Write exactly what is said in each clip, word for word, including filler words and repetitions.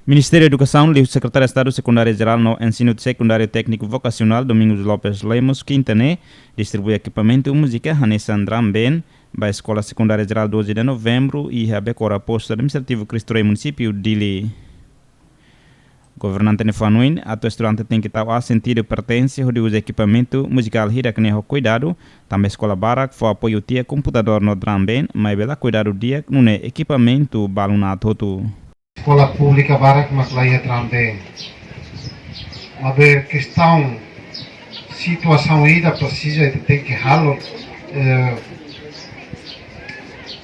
Ministériu Edukasaun liu Sekretáriu Estadu Sekundária Jerál no Ensinu Sekundáriu Tékniku Vokasionál Domingos Lopes Lemos kinta ne'e distribui ekipamentu múzika hanesan drum band ba Eskola Sekundária Jerál doze de Novembro iha Bekora, Postu Administrativu Cristo Rei, Munisípiu Dili. Governante ne'e fó-hanoin atu estudante tenke tau aas sentidu pertense hodi uza ekipamentu muzikál hirak ne'e ho kuidadu, tanba eskola barak fó apoiu tiha komputadór no drum band, maibé la kuidadu di'ak nune'e ekipamentu balu na'at hotu. Eskola públika barak mak la iha drum band. Maibé kestaun situasaun ida presiza ita tenke halo, eh,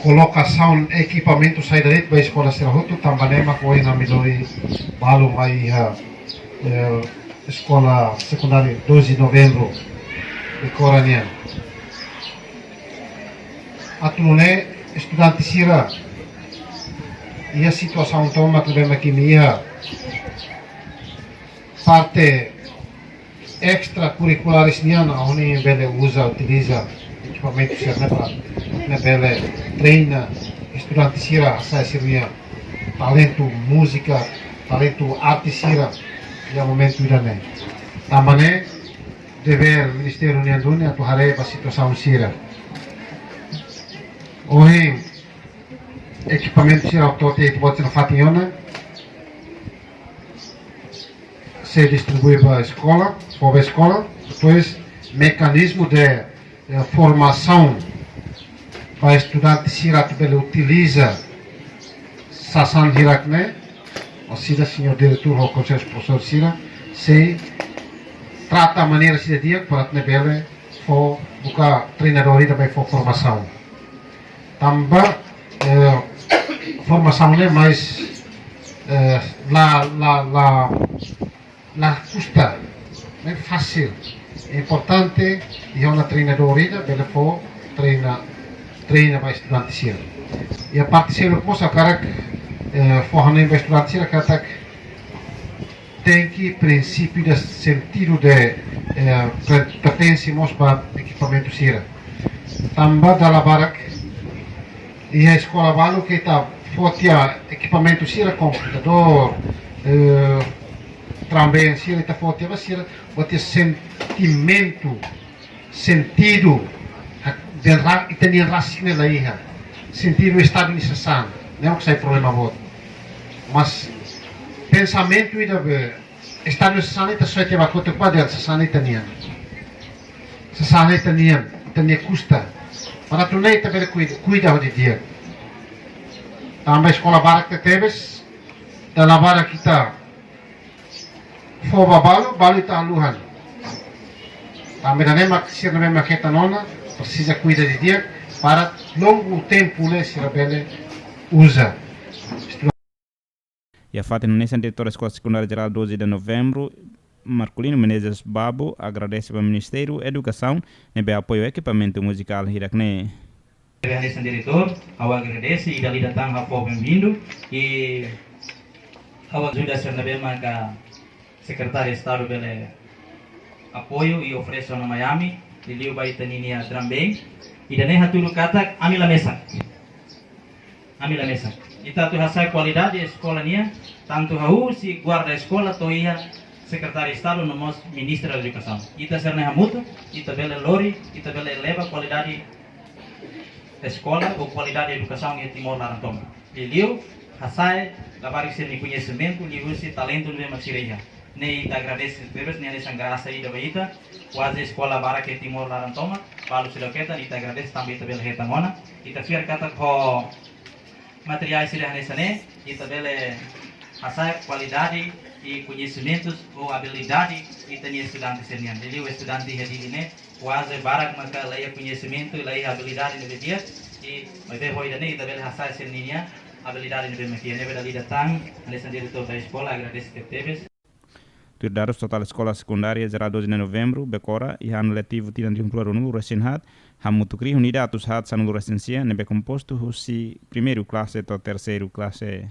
kolokasaun ekipamentu saida de'it ba eskola sira hotu, tanba ne'e mak ohin ami lori balu mai iha, eh, Eskola Sekundária doze de Novembro Bekora nian. Atu nune'e estudante sira iha situasaun tomak ne'ebé mak imi iha parte estrakurrikulares nian, hodi bele uza, utiliza ekipamentu sira-ne'e para bele treina estudante sira, hasa'e sira-nia talentu múzika, talentu arte sira iha momentu ida-ne'e. Tanba ne'e devér ministériu nian duni atu haree ba situasaun sira. Ohin ekipamentu sira hotu-hotu ita-boot sira-nia fatin ona sei distribui ba eskola, fó ba eskola, depois mekanizmu de, eh, formasaun ba estudante sira atu bele utiliza sasán hirak ne'e, orsida señór diretór ho konsellu profesór sira sei trata maneira sira di'ak para atu nune'e bele fó buka treinadór ida mai fó formasaun. Tanba, eh, formasaun ne'e mais, eh, la, la, la, la kusta, ne'e fasil. Importante iha ona treinadór ida bele fó treina, treina ba estudante sira. I a parte sira mós hakarak, eh, fó-hanoin ba estudante sira katak tenke prinsípiu de sentidu de, eh, per-, pertense mós ba ekipamentu sira. Tanba dala barak iha eskola balu ke ita fó tiha ekipamentu sira, komputadór, eh, drum band sira, ita fó tiha ba sira, buat tiha sentimentu, sentidu, ha-, den ra-, ita-nia rasik ne'e la iha. Sentidu estadu nia sasán, ne'e mak sai problema boot. Mas pensamentu ida be estadu nia sasán ita soe tiha ba kotuk ba dehan sasán ita-nian. Sasán ita-nian, ita-nia kusta. Para atu nune'e ita bele kuida, kuida hodi di'ak. Tanba eskola barak tebes, dala barak ita fó ba balu, balu ita haluha. Tanba ida-ne'e mak sira ne'ebé mak hetan ona, presiza kuida didi'ak, para longu tempu ne'e sira bele uza. Iha fatin hanesan, diretór Eskola Sekundária Jerál doze de Novembro, Marculino Menezes Babo, agradese ba Ministériu Edukasaun ne'ebé apoiu ekipamentu muzikál hirak ne'e. Hanesan diretór, ha'u agradese, ida-idak tan ha'u fó benvindu, i ha'u ajuda sira ne'ebé maka Sekretáriu Estadu bele apoiu i oferese ona mai ami, liuliu ba ita-nia drum band. Ida-ne'e hatudu katak ami la mesak. Ami la mesak. Ita atu hasa'e kualidade eskola nian, tantu hahú husi guarda eskola to'o iha Sekretáriu Estadu no mós Ministru Edukasaun. Ita sira-ne'e hamutuk, ita bele lori, ita bele eleva kualidade eskola ou kualidade edukasaun iha Timor laran tomak. Liuliu hasa'e labarik sira-nia koñesimentu, liuhusi talentu ne'ebé mak sira iha. Ne'e ita agradese tebes, ne'e hanesan grasa ida ba ita. Kuaze eskola barak iha Timor laran tomak, balu seidauk hetan, ita agradese tanba ita bele hetan ona. Ita fiar katak ho materiál sira hanesan ne'e, ita bele hasa'e kualidade i koñesimentus ou abilidade ita-nia estudante sira-nian. Liuliu estudante iha Dili ne'e, kuaze barak maka la iha koñesimentu, la iha abilidade ne'ebé di'ak, i maibé ho ida-ne'e ita bele hasa'e sira-nia abilidade ne'ebé mak iha. Ne'ebé dala ida tan, hanesan diretór da eskola, agradese tebes. Tuir dadus totál Eskola Sekundária Jerál doze de Novembro, Bekora, iha ano letivu tinan rihun rua ruanulu-resin-haat, hamutuk rihun ida atus haat sanulu-resin-sia ne'ebé kompostu husi primeiru klase to'o terseiru klase.